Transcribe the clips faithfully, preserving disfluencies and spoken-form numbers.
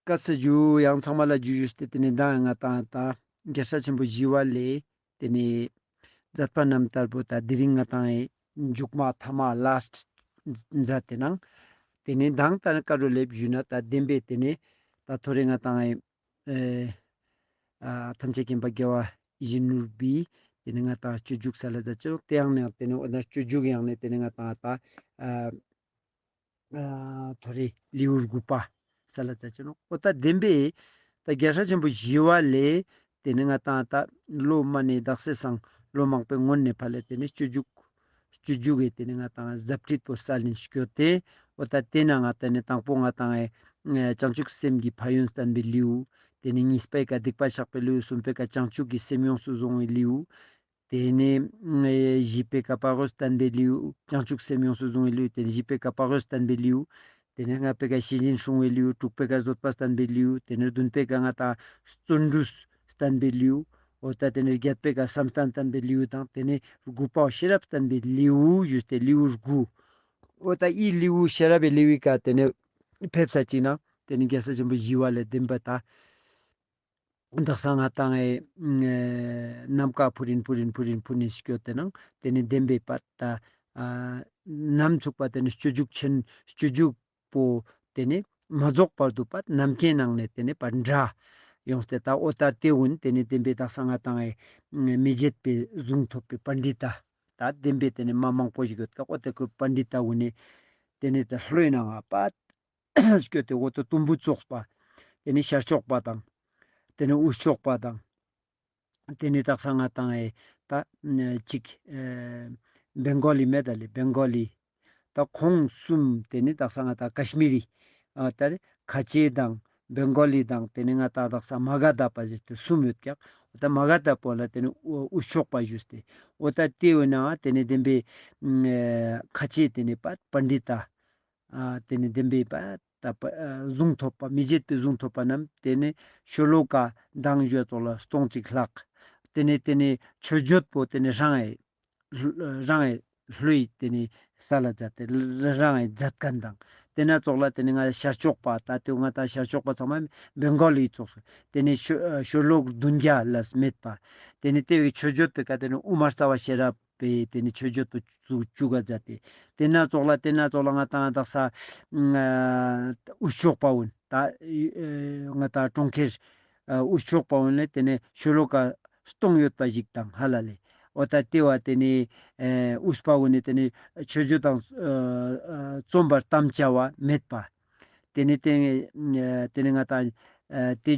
བཀའ་སྩལ་རྒྱུ། ཡང་ཚང་མ་ལ་ཇུ་ཞུས་ཏེ་དེ་ནས་མདང་ང་ཏང་ད་རྒྱལ་སྲས་ཆེན་པོ་ཞི་བ་ལྷས་དེ་ནས་མཛད་པ་རྣམ་ཐར་པོ་ད་དེ་རིང་ང་ཏང་ཨེ་མཇུག་མ་ཐ་མ་ལཱསྚ་མཛད་དེ་ནང་དེ་ནས་མདང་ད་ནི་བཀའ་འགྲོ་ལེབ་ཞུས་ན་ད་བདེན་པའི་དེ་ནས་ད་ཐོ་རེ་ང་ཏང་ཨེ་ཨ་ཐམས་ཅད་མཁྱེན་པ་རྒྱལ་བ་ཡིད་བཞིན་ནོར་བུའི་དེ་ནས་ང་ཏང་སྤྱོད་འཇུག་སལ་ལ་མཛད་ཅེས་དེ་ཡང་ནས་དེ་ནས་འོ་ན་སྤྱོད་འཇུག་ཡང་ནས་དེ་ནས་ང་ཏང་ད་ཨ་ཨ་ཐོ་རེ་ལེའུ་དགུ་པ་སལ་ལ་མཛད་ཅེས་ནོག་འོ་ད་བདེན་པའི་ད་རྒྱལ་སྲས་ཆེན་པོ་ཞི་བ་ལྷས་དེ་ནས་ང་ཏང་ད་ལོ་མ་ནས་དག་ས་སང་ལོ་མང་པོའི་སྔོན་ནས་ཕར་ལ་དེ་ནས་སྤྱོད་འཇུག་སྤྱོད་འཇུག་གི་དེ་ནས་ང་ཏང་ཟབ་ཁྲིད་པོ་སལ་ལིན་སྐྱོད་དེ་འོ་ད་དེ་ན་ང་ཏང་ནས་དང་པོ་ང་ཏང་ཨེ་བྱང་ཆུབ་སེམས་ཀྱི་ཕན་ཡོན་བསྟན་པའི་ལེའུ། དེ་ནས་གཉིས་པའི་ཀ་སྡིག་པ་བཤགས་པའི་ལེའུ། གསུམ་པའི་ཀ་བྱང་ཆུབ་ཀྱི་སེམས་ཡོངས་སུ་བཟུང་བའི་ལེའུ། དེ་ནས་ཨེ་བཞི་པའི་ཀ་དཔའ་བོས་བསྟན་པའི་ལེའུ། བྱང་ཆུབ་སེམས་ཡོངས་སུ་བཟུང་བའི་ལེའུ། དེ་ནས་བཞི་པའི་ཀ་དཔའ་བོས་བསྟན་པའི་ལེའུ། དེ་ནས་ལྔ་པའི་ཀ་ཤེས་བཞིན་སྲུང་བའི་ལེའུ། དྲུག་པའི་ཀ་བཟོད་པ་བསྟན་པའི་ལེའུ། དེ་ནས་བདུན་པའི་ཀ་ང་ཏང་བརྩོན་འགྲུས་བསྟན་པའི་ལེའུ། འོ་ད་དེ་ནས་བརྒྱད་པའི་ཀ་བསམ་གཏན་བསྟན་པའི་ལེའུ་དང་དེ་ནས་དགུ་པའོ་ཤེས་རབ་བསྟན་པའི་ལེའུ་ཞུས་ཏེ་ལེའུ་དགུ། འོ་ད་ཨི་ལེའུ་ཤེས་རབ་པའི་ལེའུའི་ཀ་དེ་ནས་ཕེབས་ས་ཅིག་ན་དེ་ནས་རྒྱལ་སྲས་ཆེན་པོ་ཞི་བ་ལྷས་བདེན་པ་ད་དག་ས་ང་ཏང་ཨེ་ནམ་མཁའ་འཕུར་རིན་འཕུར་རིན་འཕུར་རིན་འཕུར་ནས་སྐྱོད་དེ་ནང་དེ་ནས་བདེན་པའི་པ་ད་ཨ་ནམ་ཚུགས་པ་དེ་ནས་སྤྱོད་འཇུག་ཆེན་སྤྱོད་འཇུག་པོ་དེ་ནས་མ་རྫོགས་བར་དུ་པ་ནམ་མཁའི་ནང་ནས་དེ་ནས་པ་འདྲ་ཡོངས་ཏེ་ད་འོ་ད་དེ་འུན་དེ་ནས་བདེན་པའི་དག་ས་ང་ཏང་ཨེ་མི་བརྗེད་པའི་གཟུངས་ཐོབ་པའི་པཎྜི་ཏ་ད་བདེན་པའི་དེ་ནས་མ་མང་པོ་ཞིག་ཡོད་ཀ་འོ་དེ་ཁོ་པཎྜི་ཏ་འུན་ནས་དེ་ནས་ད་ལྷོའི་ནང་ང་པ་སྐྱོད་དེ་འོ་ད་དུམ་བུ་ཙོགས་པ། དེ་ནས་ཤར་ཕྱོགས་པ་དང་། དེ་ནས་དབུས་ཕྱོགས་པ་དང་། དེ་ནས་དག་ས་ང་ཏང་ཨེ་ད་ཅིག་ཨེ་བེང་གོ་ལི་མེད་ད་ལེ་བེང་གོ་ལི། ད་ཁོང་གསུམ་དེ་ནས་དག་ས་ང་ཏང་ཀ་ཤི་མི་རི། ཨ་ད་ཁ་ཆེ་དང་བེང་གོ་ལི་དང་དེ་ནས་ང་ཏང་དག་ས་མ་ག་དྷ་པ་ཞུས་ཏེ་གསུམ་ཡོད་ཀྱག་འོ་ད་མ་ག་དྷ་པོ་ལ་དེ་ནས་དབུས་ཕྱོགས་པ་ཞུས་ཏེ། འོ་ད་དེ་འོ་ན་དེ་ནས་བདེན་པའི་ཨེ་ཁ་ཆེ་དེ་ནས་པ་པཎྜི་ཏ། ཨ་དེ་ནས་བདེན་པའི་པ་ད་པ་ཨ་གཟུངས་ཐོབ་པ་མི་བརྗེད་པའི་གཟུངས་ཐོབ་པ་རྣམས་དེ་ནས་ཤོ་ལོ་ཀ་མདང་ཞུ་ཙོགས་ལ་སྟོང་གཅིག་ལྷག་དེ་ནས་དེ་ནས་མཆོད་བརྗོད་པོ་དེ་ནས་རང་ཨེ་རང་ཨེ་ལྷོའི་དེ་ནས་ས་ལ་མཛད་དེ་རང་ཨེ་མཛད་མཁན་དང་དེ་ན་ཙོགས་ལ་དེ་ནས་ང་ཤར་ཕྱོགས་པ་ད་དེ་ང་ཏང་ཤར་ཕྱོགས་པ་ཚང་མ་བེང་གོ་ལི་ཙོགས་སུ་དེ་ནས་ཤོ་ཤོ་ལོ་ཀ་བདུན་བརྒྱ་ལས་མེད་པ། དེ་ནས་དེ་བའི་མཆོད་བརྗོད་པའི་ཀ་དེ་ནས་དབུ་མ་རྩ་བ་ཤེས་རབ་པའི་དེ་ནས་མཆོད་བརྗོད་པོ་བཅུ་བཅུ་ག་མཛད་དེ། དེ་ན་ཙོགས་ལ་དེ་ན་ཙོགས་ལ་ང་ཏང་དག་ས་ཨ་དབུས་ཕྱོགས་པ་འུན་ད་ཨ་ང་ཏང་གྲོང་ཁྱེར་ཨ་དབུས་ཕྱོགས་པ་འུན་ལས་དེ་ནས་ཤོ་ལོ་ཀ་སྟོང་ཡོད་པ་ཞིག་དང་ཧ་ལ་ལེ། འོ་ད་དེ་བ་དེ་ནས་ཨ་དབུས་པ་འུན་ནས་དེ་ནས་མཆོད་བརྗོད་དང་ཨ་ཨ་རྩོམ་པར་དམ་བཅའ་བ་མེད་པ། དེ་ནས་དེ་ཨ་དེ་ནས་ང་ཏང་ཨ་དེ་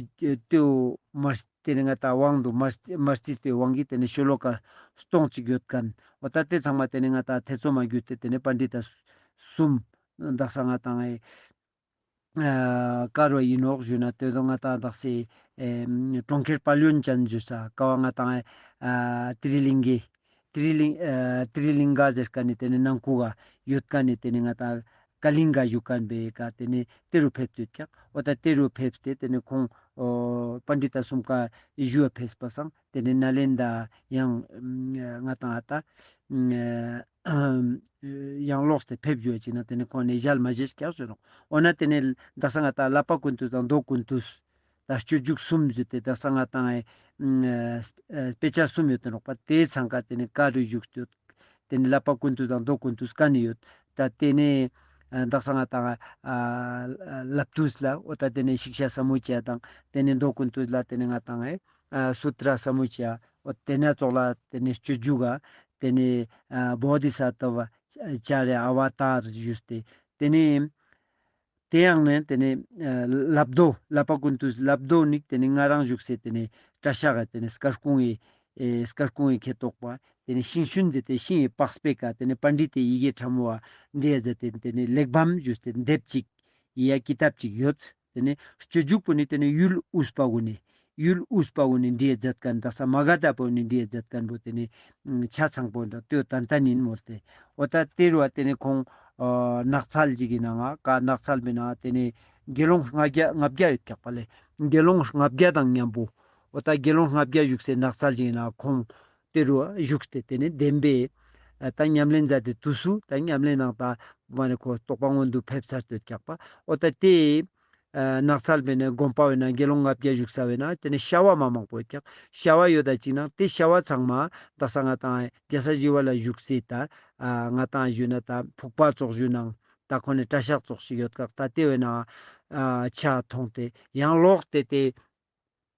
དེའོ་མར་དེ་ནས་ང་ཏང་དབང་དུ་མར་མར་རྩིས་པའི་དབང་གིས་དེ་ནས་ཤོ་ལོ་ཀ་སྟོང་གཅིག་ཡོད་མཁན། འོ་ད་དེ་ཚང་མ་དེ་ནས་ང་ཏང་ཐེ་ཚོམ་མ་གྱུར་ཏེ་དེ་ནས་པཎྜི་ཏ་གསུམ་དག་ས་ང་ཏང་ཨེ་ཨ་ཀ་རུ་ཡིན་ནོག་ཞུ་ན་དེ་དོ་ང་ཏང་དག་ས་ཨེ་གྲོང་ཁྱེར་དཔལ་ཡོན་ཅན་ཞུ་ས་ཀ་བ་ང་ཏང་ཨེ་ཨ་ཏྲི་ལིང་གེ་ཏྲི་ལིང་ཨ་ཏྲི་ལིང་ག་ཟེར་མཁན་ནི་དེ་ནས་ནང་ཁུག་ག་ཡོད་མཁན་ནི་དེ་ནས་ང་ཏང་ཀ་ལིང་ག་ཞུ་མཁན་པའི་ཀ་དེ་ནས་དེ་རུ་ཕེབས་ཏེ་ཡོད་ཀྱག་འོ་ད་དེ་རུ་ཕེབས་ཏེ་དེ་ནས་ཁོང་ཨོ་པཎྜི་ཏ་གསུམ་ཀ་ཞུ་བ་ཕེབས་པ་སང་དེ་ནས་ནཱ་ལེནྡྲ་ཡང་ང་ཏང་ཨ་ད་ཡང་ལོགས་ཏེ་ཕེབས་ཞུ་བ་ཅིག་ན་དེ་ནས་ཁོང་ནས་ཞལ་མ་བཞེས་ཀྱག་ཞུ་ནོག་འོ་ན་དེ་ནས་དག་ས་ང་ཏང་བསླབ་པ་ཀུན་ཏུ་དང་མདོ་ཀུན་ཏུ། ད་སྤྱོད་འཇུག་གསུམ་ཞུས་ཏེ་དག་ས་ང་ཏང་ཨེ་ཨ་དཔེ་ཆ་གསུམ་ཡོད་དེ་ནོག་པ། དེ་ཚང་ཀ་དེ་ནས་ཀ་རུ་བཞུགས་ཏེ་ཡོད། དེ་ནས་བསླབ་པ་ཀུན་ཏུ་དང་མདོ་ཀུན་ཏུ་ཀ་ནས་ཡོད། ད་དེ་ནས་ཨ་དག་ས་ང་ཏང་ཨ་ཨ་བསླབ་བཏུས་ལ་འོ་ད་དེ་ནས་ཤིཀྵ་ས་མུ་ཅ་ཡ་དང་དེ་ནས་མདོ་ཀུན་ཏུ་ལ་དེ་ནས་ང་ཏང་ཨེ་ཨ་སུ་ཏྲ་ས་མུ་ཅ་ཡ་འོ་དེ་ན་ཙོགས་ལ་དེ་ནས་སྤྱོད་འཇུག་ག་དེ་ནས་ཨ་བོ་དྷི་ས་ཏྭ་བ་ཅཱ་ར་ཨ་བ་ཏཱར་ཞུས་ཏེ་དེ་ནས། དེ་ཡང་ནས་དེ་ནས་ཨ་བསླབ་མདོ་བསླབ་པ་ཀུན་ཏུ་བསླབ་མདོ་ནི་དེ་ནས་ང་རང་བཞུགས་སའི་དེ་ནས་གྲྭ་ཤག་ག་དེ་ནས་སྐར་ཁུང་ངི་ཨེ་སྐར་ཁུང་ངི་ཁེ་ཏོག་པ་དེ་ནས་ཤིང་ཤུན་ཟེར་ཏེ་ཤིང་ངི་པགས་པའི་ཀ་དེ་ནས་པཎྜི་ཏའི་ཡི་གེ་ཕྲ་མོ་བ་འབྲི་ཡ་ཟེར་ཏེ་དེ་ནས་གླེགས་བམ་ཞུས་ཏེ་དེབ་ཅིག་ཡ་ཀི་ཏབ་ཅིག་ཡོད། དེ་ནས་སྤྱོད་འཇུག་པོ་ནི་དེ་ནས་ཡུལ་དབུས་པ་གུན་ནས། ཡུལ་དབུས་པ་གུན་ནས་འབྲི་ཡ་མཛད་མཁན་དག་ས་མ་ག་དྷ་པ་གུན་ནས་འབྲི་ཡ་མཛད་མཁན་པོ་དེ་ནས་ཆ་ཚང་པོ་འདྲ་ཏེ་ཏན་ཏན་ཡིན་མོལ་ཏེ། འོ་ད་དེ་རུ་བ་དེ་ནས་ཁོང་ཨ་ནགས་ཚལ་ཅིག་གི་ནང་ང་ཀ་ནགས་ཚལ་པའི་ནང་ང་དེ་ནས་དགེ་སློང་ལྔ་བརྒྱ་ལྔ་བརྒྱ་ཡོད་ཀྱག་པ་ལེ། དགེ་སློང་ལྔ་བརྒྱ་དང་མཉམ་པོ། འོ་ད་དགེ་སློང་ལྔ་བརྒྱ་བཞུགས་སའི་ནགས་ཚལ་ཅིག་གི་ནང་ཁོང་དེ་རུ་བ་བཞུགས་ཏེ་དེ་ནས་བདེན་པའི་ཨ་ད་ཉམས་ལེན་མཛད་དེ་དུས་སུ་ད་ཉམས་ལེན་ནང་ད་མ་ནས་ཁོ་རྟོགས་པ་མངོན་དུ་ཕེབས་ཚར་ཏེ་ཡོད་ཀྱག་པ། འོ་ད་དེ། ཨ་ནགས་ཚལ་བེ་ནེ་དགོན་པ་བེ་ནང་དགེ་སློང་ལྔ་བརྒྱ་བཞུགས་ས་བེ་ནང་ཏེ་ནེ་བྱ་བ་མ་མང་པོ་ཡོད་ཀྱག། བྱ་བ་ཡོད་ད་ཅིག་ནང་ཏེ་བྱ་བ་ཚང་མ་དག་ས་ང་ཏང་རྒྱལ་སྲས་ཞི་བ་ལྷ་བཞུགས་སའི་ད་ཨ་ང་ཏང་ཞུ་ན་ད་ཕུག་པ་ཙོགས་ཞུ་ནང་ད་ཁོ་ནེ་གྲྭ་ཤག་ཙོགས་ཤིག་ཡོད་ཀྱག། ད་ཏེ་བེ་ནང་ཨ་ཆ་ཐོང་སྟེ་ཡང་ལོག་སྟེ་ཏེ་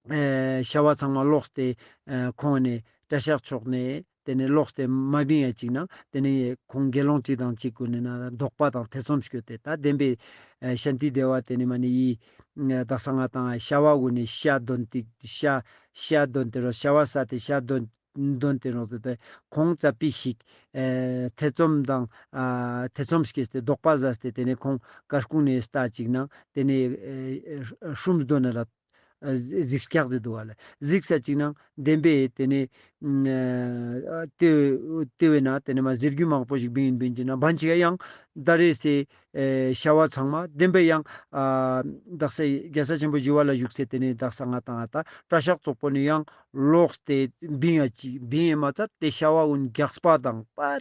ཨེ་བྱ་བ་ཚང་མ་ལོག་སྟེ་ཨེ་ཁོང་ནེ་གྲྭ་ཤག་ཕྱོགས་ནེ་ཏེ་ནེ་ལོག་སྟེ་མ་བིང་ཡ་ཅིག་ནང་ཏེ་ནེ་ཁོང་དགེ་སློང་ཅིག་དང་ཅིག་གུན་ནེ་ན་དོགས་པ་དང་ཐེ་ཚོམ་སྐྱོད་དེ་ད་བདེན་པའི་ཨེ་ཤཱནྟི་དེ་བ་ཏེ་ནེ་མ་ནེ་ཡི་ཨེ་དག་ས་ང་ཏང་བྱ་བ་གུན་ནེ་ཤ་དོན་ཏེ་ཤ་ཤ་དོན་ཏེ་རོ་བྱ་བ་ས་ཏེ་ཤ་དོན་དོན་ཏེ་རོ་ཟེར་ཏེ་ཁོང་ཙ་པིག་ཞིག་ཨེ་ཐེ་ཚོམ་དང་ཨ་ཐེ་ཚོམ་སྐྱེས་ཏེ་དོགས་པ་ཟ་སྟེ་ཏེ་ནེ་ཁོང་ཀ་སྐུང་ནེ་ལྟ་ཅིག་ནང་ཏེ་ནེ་ཨེ་ཨེ་ཧྲུམ་སྡོད་ན་ར་ཨ་གཟིགས་སྐྱག་ཏེ་འདུག་བ་ལེ། གཟིགས་ས་ཅིག་ནང་བདེན་པའི་ཏེ་ནེ་ཨ་ཏེ་ཏེ་བེ་ན་ཏེ་ནེ་མ་ཟེར་རྒྱུ་མང་པོ་ཞིག་བིང་ཡིན་བིང་ཅིག་ནང་བན་ཅིག་ཡང་ད་རེས་སེ་ཨེ་བྱ་བ་ཚང་མ་བདེན་པའི་ཡང་ཨ་དག་ས་རྒྱལ་སྲས་ཆེན་པོ་ཞི་བ་ལྷ་བཞུགས་སའི་ཏེ་ནེ་དག་ས་ང་ཏང་ཨ་ད་གྲྭ་ཤག་ཙོགས་པོ་ནེ་ཡང་ལོག་སྟེ་བིང་ཡ་ཅིག་བིང་ཡ་མ་ཚད་ཏེ་བྱ་བ་གུན་རྒྱགས་པ་དང་པ་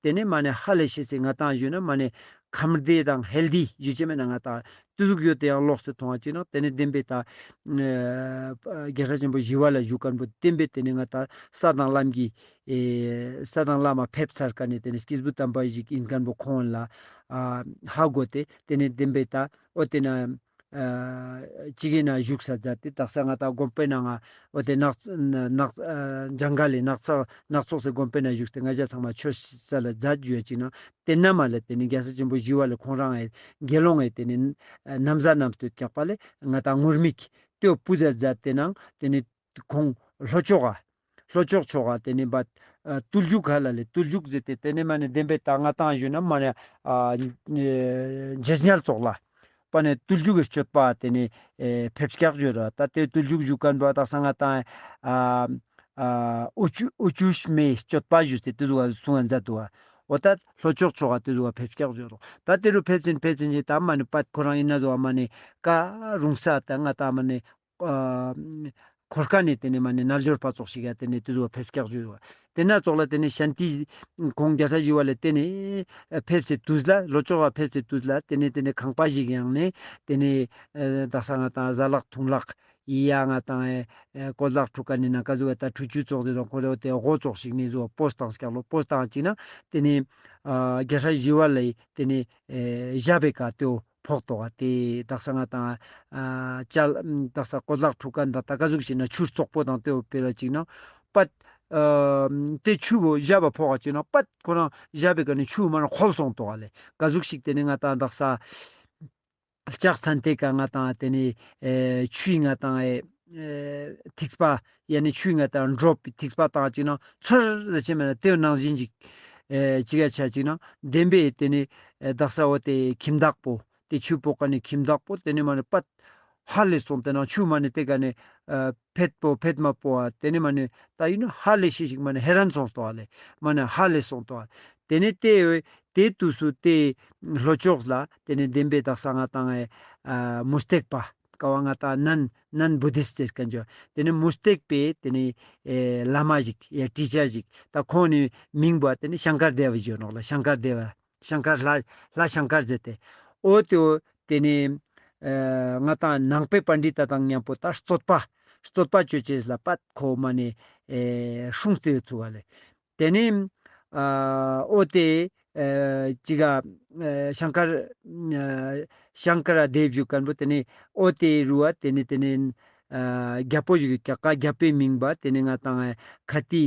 ཏེ་ནེ་མ་ནེ་ཧ་ལས་ཤེས་སེ་ང་ཏང་ཞུ་ན་མ་ནེ་ཁམས་བདེ་དང་ཧེལ་དི་ཞུ་ཅེས་མེད་ན་ང་ཏང་ཏེ་ཟུག་ཡོད་དེ་ཡང་ལོག་སྟེ་མཐོང་བ་ཅིག་ནང་ཏེ་ནེ་བདེན་པའི་ད་ཨ་རྒྱལ་སྲས་ཆེན་པོ་ཞི་བ་ལྷ་བཞུགས་མཁན་པོ་བདེན་པའི་ཏེ་ནེ་ང་ཏང་ས་དང་ལམ་གྱི་ཨེ་ས་དང་ལམ་མ་ཕེབས་ཚར་མཁན་ནི་ཏེ་ནེ་སྐྱེས་བུ་དམ་པ་ཞིག་ཡིན་མཁན་པོ་ཁོང་ལ་ཨ་ཧ་གོ་སྟེ་ཏེ་ནེ་བདེན་པའི་ད་འོ་ཏེ་ན་ཨ་ཅིག་གི་ན་བཞུགས་ས་མཛད་དེ་དག་ས་ང་ཏང་དགོན་པའི་ནང་ང་འོ་ཏེ་ནགས་ནགས་ཨ་ཇང་ག་ལི་ནགས་ཚལ་ནགས་ཚལ་སི་དགོན་པའི་ནང་བཞུགས་ཏེ་ང་ཞ་ཚང་མ་ཆོས་ས་ལ་མཛད་ཡོད་ཅིག་ནང་ཏེ་ན་མ་ལ་ཏེ་ནེ་རྒྱལ་སྲས་ཆེན་པོ་ཞི་བ་ལྷ་ཁོང་རང་ཨེ་དགེ་སློང་ཨེ་ཏེ་ནེ་ཨ་ན་བཟའ་ན་བསྟོད་རྒྱག་པ་ལེ་ང་ཏང་ངུར་སྨྲིག་ཏེ་བོ་པུ་ཛ་མཛད་དེ་ནང་ཏེ་ནེ་ཁོང་ལྷོ་ཕྱོགས་ཨ་ལྷོ་ཕྱོགས་ཕྱོགས་ཨ་ཏེ་ནེ་བ་ཨ་བརྟུལ་ཞུགས་ཧ་ལ་ལེ་བརྟུལ་ཞུགས་ཟེར་ཏེ་ཏེ་ནེ་མ་ནེ་བདེན་པའི་ད་ང་ཏང་ཞུ་ན་མ་ནེ་ཨ་ཨེ་རྗེས་ཉལ་ཙོགས་ལ་པ་ནེ་བརྟུལ་ཞུགས་ཀྱི་སྤྱོད་པ་ཏེ་ནེ་ཨེ་ཕེབས་སྐྱག་ཞུ་ར་ད་ཏེ་བརྟུལ་ཞུགས་ཞུ་མཁན་པོ་དག་ས་ང་ཏང་ཨ་ཨ་དབུ་ཆུ་དབུ་ཆུ་མེ་སྤྱོད་པ་ཞུས་ཏེ་ཏེ་ཟུག་ག་གསུང་ང་མཛད་དུག་བ། འོ་ད་ལྷོ་ཕྱོགས་ཕྱོགས་ཨ་ཏེ་ཟུག་ག་ཕེབས་སྐྱག་ཞུ་རོག་ད་ཏེ་རུ་ཕེབས་ཅིན་ཕེབས་ཅིན་ཅི་ད་མ་ནེ་པད་ཁོ་རང་ཡིན་ན་ཟོ་བ་མ་ནེ་ཀ་རུང་ས་ད་ང་ཏང་མ་ནེ་ཨ་འཁོར་ཁ་ནེ་ཏེ་ནེ་མ་ནེ་རྣལ་འབྱོར་པ་ཙོགས་ཤིག་ཡ་ཏེ་ནེ་ཏེ་ཟུག་ཕེབས་སྐྱག་ཞུ་བ། ཏེ་ན་ཙོགས་ལ་ཏེ་ནེ་ཤཱནྟི་ཁོང་རྒྱལ་སྲས་ཞི་བ་ལྷ་ཏེ་ནེ་ཕེབས་སེ་དུས་ལ་ལྷོ་ཕྱོགས་ལ་ཕེབས་སེ་དུས་ལ་ཏེ་ནེ་ཏེ་ནེ་ཁང་པ་ཞིག་ཡང་ནེ་ཏེ་ནེ་ཨ་དག་ས་ང་ཏང་ཟ་ལག་འཐུང་ལག་ཡ་ང་ཏང་ཨེ་ཀོ་ལག་འཁྲུ་ཁན་ནི་ན་ཀ་ཟུག་ད་ཁྲུ་ཆུ་ཙོགས་ཏེ་དང་ཁོ་རེ་འོ་ཏེ་སྒོ་ཙོགས་ཤིག་ནེ་ཟུག་པོས་ཏང་སྐྱག་ལོ། པོས་ཏང་ཅིག་ན་ཏེ་ནེ་ཨ་རྒྱལ་སྲས་ཞི་བ་ལྷའི་ཏེ་ནེ་ཨེ་ཞབས་པའི་ཀ་ཏེའོ་ཕོག་ཏོག་ག་ཏེ་དག་ས་ང་ཏང་ཨ་ཅལ་དག་ས་ཀོ་ལག་འཁྲུ་ཁན་ད་ད་ཀ་ཟུག་ཞིག་ན་ཆུ་བཙོག་པོ་དང་ཏེའོ་ཕེ་ལ་ཅིག་ན་པད་ཨ་ཏེ་ཆུ་བོ་ཞབས་པ་ཕོག་ག་ཅིག་ན་པད་ཁོ་རང་ཞབས་པའི་ཀ་ནེ་ཆུ་མ་ན་ཁོལ་སོང་ཏོག་ག་ལེ། ཀ་ཟུག་ཞིག་ཏེ་ནེ་ང་ཏང་དག་ས་ལྕགས་ཚན་ཏེ་ཀ་ང་ཏང་ཏེ་ནེ་ཨེ་ཆུའི་ང་ཏང་ཨེ་ཨེ་ཐིགས་པ་ཡ་ནི་ཆུའི་ང་ཏང་ཌྲོབ་ཐིགས་པ་ཏང་ཅིག་ན་ཚོར་ཟེར་ཅེས་མེད་ན་ཏེའོ་ནང་བཞིན་ཅིག་ཨེ་ཅིག་ཡ་ཆ་ཅིག་ན་བདེན་པའི་ཏེ་ནེ་ཨེ་དག་ས་འོ་ཏེ་ཁྱིམ་བདག་པོ་ཏེ་ཆུ་ཕོག་ཀ་ནེ་ཁྱིམ་བདག་པོ་ཏེ་ནེ་མ་ནེ་པད་ཧ་ལས་སོང་། ཏེ་ནང་ཆུ་མ་ནེ་ཏེ་ཀ་ནེ་ཨ་ཕེད་པོ་ཕེད་མ་པོ་ཨ་ཏེ་ནེ་མ་ནེ་ད་ཡིན་ན་ཧ་ལས་ཤེས་ཤིག་མ་ནེ་ཧེ་རན་སོང་ཏོག་ག་ལེ། མ་ནེ་ཧ་ལས་སོང་ཏོག་ག་ཏེ་ནེ་ཏེ་ཏེ་དུས་སུ་ཏེ་ལྷོ་ཕྱོགས་ལ་ཏེ་ནེ་བདེན་པའི་དག་ས་ང་ཏང་ཨེ་ཨ་མུ་སྟེགས་པ་ཀ་བ་ང་ཏང་ནན་ནན་བུ་དིསྟ་ཟེར་ཀ་ཅོ། ཏེ་ནེ་མུ་སྟེགས་པའི་ཏེ་ནེ་ཨེ་བླ་མ་ཞིག་ཡ་ཊི་ཅར་ཞིག་ད་ཁོང་ནི་མིང་བོ་ཏེ་ནེ་ཤང་ཀར་དེ་བ་ཞུ་ནོག་ལེ། ཤང་ཀར་དེ་བ་ཤང་ཀར་ལྷ་ལྷ་ཤང་ཀར་ཟེར་ཏེ་འོ་ཏེའོ་ཏེ་ནེ་ཨ་ང་ཏང་ནང་པའི་པཎྜི་ཏ་དང་མཉམ་པོ་ད་རྩོད་པ་རྩོད་པ་ཅོ་ཅེས་ལ་པད་ཁོ་མ་ནེ་ཨེ་སྲུང་སྟེ་ཡོད་ཚུལ་བ་ལེ། ཏེ་ནེ་ཨ་འོ་ཏེ་ཨ་ཅིག་ག་ཨ་ཤང་ཀར་ཨ་ཤང་ཀར་དེ་བ་ཞུ་ཁན་བོ་ཏེ་ནེ་འོ་ཏེ་རུ་བ་ཏེ་ནེ་ཏེ་ནེ་ཨ་རྒྱལ་པོ་ཞིག་གི་ཀ་རྒྱལ་པོའི་མིང་བ་ཏེ་ནེ་ང་ཏང་ཨ་ཁ་ཏི་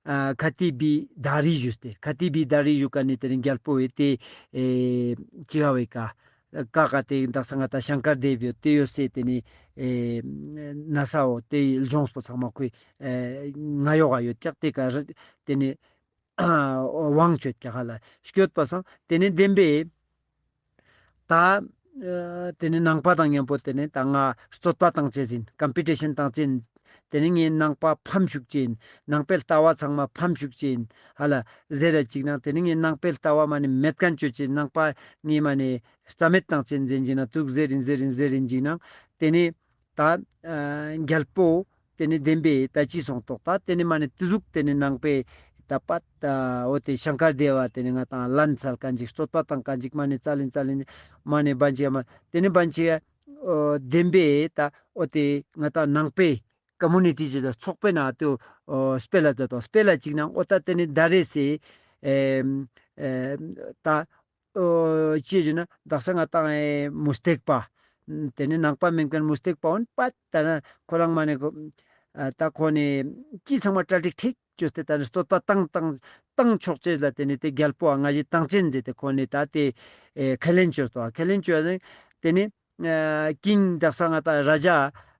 ཨ་ཁ་ཏི་བི་དྷ་རི་ཞུས་ཏེ་ཁ་ཏི་བི་དྷ་རི་ཞུ་ཁན་ནི་ཏེ་ནེ་རྒྱལ་པོ་བོ་ཏེ་ཨེ་ཅིག་ག་བོའི་ཀ་ཀ་ཀ་ཏེ་དག་ས་ང་ཏང་ཤང་ཀར་དེ་བ་ཡོད་ཏེ་ཡོད་སེ་ཏེ་ནེ་ཨེ་ན་ས་འོ་ཏེ་ལྗོངས་པོ་ཚང་མ་ཁོའི་ཨེ་ང་ཡོག་ག་ཡོད་ཀྱག་ཏེ་ཀ་རི་ཏེ་ནེ་དབང་ཅོད་ཀྱག་ཧ་ལ་སྐྱོད་པ་སང་ཏེ་ནེ་བདེན་པའི་ད་ཨ་ཏེ་ནེ་ནང་པ་དང་མཉམ་པོ་ཏེ་ནེ་ད་ང་རྩོད་པ་ཏང་ཅེས་ཨིན། ཀམ་པི་ཊི་ཤན་ཏང་ཅེས་ཨིན། ཏེ་ནེ་ངའི་ནང་པ་ཕམ་ཞུགས་ཅེས་ཨིན། ནང་པའི་ལྟ་བ་ཚང་མ་ཕམ་ཞུགས་ཅེས་ཨིན་ཧ་ལ་ཟེར་ར་ཅིག་ན་ཏེ་ནེ་ངའི་ནང་པའི་ལྟ་བ་མ་ནེ་མེད་ཁན་ཅོ་ཅེས་ནང་པ་ངའི་མ་ནེ་རྩ་མེད་ཏང་ཅེས་ཨིན་ཟེར་ཅིག་ན་དུག་ཟེར་ཨིན་ཟེར་ཨིན་ཟེར་ཨིན་ཅིག་ན་ཏེ་ནེ་ད་ཨ་རྒྱལ་པོ་ཏེ་ནེ་བདེན་པའི་ད་ཅི་སོང་ཏོག་ད་ཏེ་ནེ་མ་ནེ་ཏེ་ཟུག་ཏེ་ནེ་ནང་པའི་ད་པད་འོ་ཏེ་ཤང་ཀར་དེ་བ་ཏེ་ནེ་ང་ཏང་ལན་ཚལ་ཁན་ཅིག་རྩོད་པ་ཏང་ཁན་ཅིག་མ་ནེ་ཙལ་ཨིན་ཙལ་ཨིན་མ་ནེ་བན་ཅིག་ཡ་མ་ཏེ་ནེ་བན་ཅིག་ཡ་ ཨོ་བདེན་པའི་ད་འོ་དེ་ང་ཏང་ནང་པའི་ཀོ་མུ་ནི་ཊི་ཅིག་ལ་ཚོགས་པའི་ནང་དུ་ཨོ་སྤེལ་ལ་མཛད་དོ། སྤེལ་ལ་ཅིག་ནང་འོ་ད་དེ་ནི་ད་རེས་སི་ཨེ་ཨེ་ད་ཨོ་ཅི་ཞུ་ན་དག་ས་ང་ཏང་ཨེ་མུ་སྟེགས་པ། དེ་ནི་ནང་པ་མེན་མཁན་མུ་སྟེགས་པ་འོན་པ་ད་ན་ཁོ་རང་མ་ནི་ཁོ་ཨ་ད་ཁོ་ནི་ཅི་ཚང་མ་གྲ་སྒྲིག་ཁྲིག་བཅོས་ཏེ་ད་ནི་རྩོད་པ་བཏང་བཏང་བཏང་ཆོག་ཅེས་ལ་དེ་ནི་དེ་རྒྱལ་པོ་ཨ་ང་ཞི་བཏང་ཅན་ཟེར་ཏེ་ཁོ་ནི་ད་དེ་ཨེ་ཁས་ལེན་བཅོས་ཏོ། ཁས་ལེན་བཅོས་ནི་དེ་ནི་ཨ་ཀིང་དག་ས་ང་ཏང་ར་ཇ་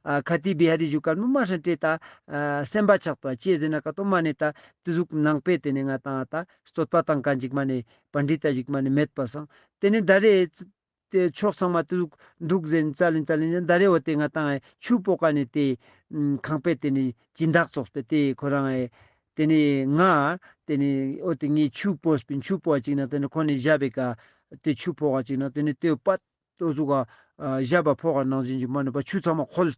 ཨ་ཁ་ཏི་བི་ཧ་རི་ཞུ་མཁན་མོ་མ་ཧྲན་ཏེ་ད་ཨ་སེམས་པ་ཆགས་ཏོ། ཅི་ཟེར་ན་ཀ་ཏོ་མ་ནི་ད་དེ་ཟུག་ནང་པའི་དེ་ནི་ང་ཏང་ད་རྩོད་པ་བཏང་མཁན་ཅིག་མ་ནི་པཎྜི་ཏ་ཞིག་མ་ནི་མེད་པ་སང་དེ་ནི་ད་རེས་དེ་ཕྱོགས་ཚང་མ་དེ་ཟུག་འདུག་ཟེར་ཙ་ལིན་ཙ་ལིན་ཟེར་ད་རེས་འོ་དེ་ང་ཏང་ཆུ་ཕོག་ཀ་ནི་དེ་ཁང་པའི་དེ་ནི་སྦྱིན་བདག་ཚོགས་པའི་དེ་ཁོ་རང་ཨེ་དེ་ནི་ང་དེ་ནི་འོ་དེ་ངའི་ཆུ་ཕོག་པིན་ཆུ་ཕོག་ཅིག་ན་དེ་ནི་ཁོ་ནི་བཞག་པའི་ཀ་དེ་ཆུ་ཕོག་ཅིག་ན་དེ་ནི་དེ་པ་ཏོ་ཟུག་ག་ཞབས་པ་ཕོག་ག་ནང་བཞིན་གྱི་མ་ནི་པ་ཆུ་ཚང་མ་ཁོལ་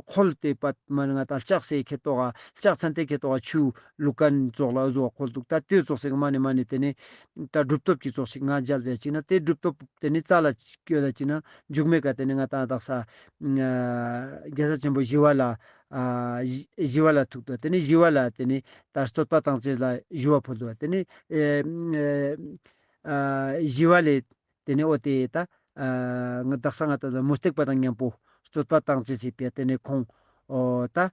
ཁོལ་ཏེ་པ་མ་ནི་ང་ཏང་ལྕགས་སེ་ཁེ་ཏོག་ག་ལྕགས་ཚན་ཏེ་ཁེ་ཏོག་ག་ཆུ་བླུག་མཁན་ཙོགས་ལ་ཟུག་ག་ཁོལ་འདུག། ད་དེ་ཙོགས་སེ་གི་མ་ནི་མ་ནི་དེ་ནི་ད་གྲུབ་ཐོབ་ཀྱི་ཙོགས་ཤིག་ང་མཇལ་ཟེར་ཅིག་ན་དེ་གྲུབ་ཐོབ་དེ་ནི་རྩ་ལ་སྐྱོད་ད་ཅིག་ན་མཇུག་མེད་ཀ་དེ་ནི་ང་ཏང་དག་ས་རྒྱལ་སྲས་ཆེན་པོ་ཞི་བ་ལྷ་ཨ་ཞི་ཞི་བ་ལྷ་ཐུག་ཏོ། དེ་ནི་ཞི་བ་ལྷ་དེ་ནི་ད་རྩོད་པ་བཏང་ཅེས་ལ་ཞུ་བ་ཕུལ་འདུག། དེ་ནི་ཨེ་ཨེ་ཨ་ཞི་བ་ལྷས་དེ་ནི་འོ་དེ་ད་ཨ་ང་དག་ས་ང་ཏང་ད་མུ་སྟེགས་པ་དང་མཉམ་པོ་རྩོད་པ་བཏང་ཅེས་སི་ཕི་ཡ་དེ་ནི་ཁོང་འོ་ད་ཨ་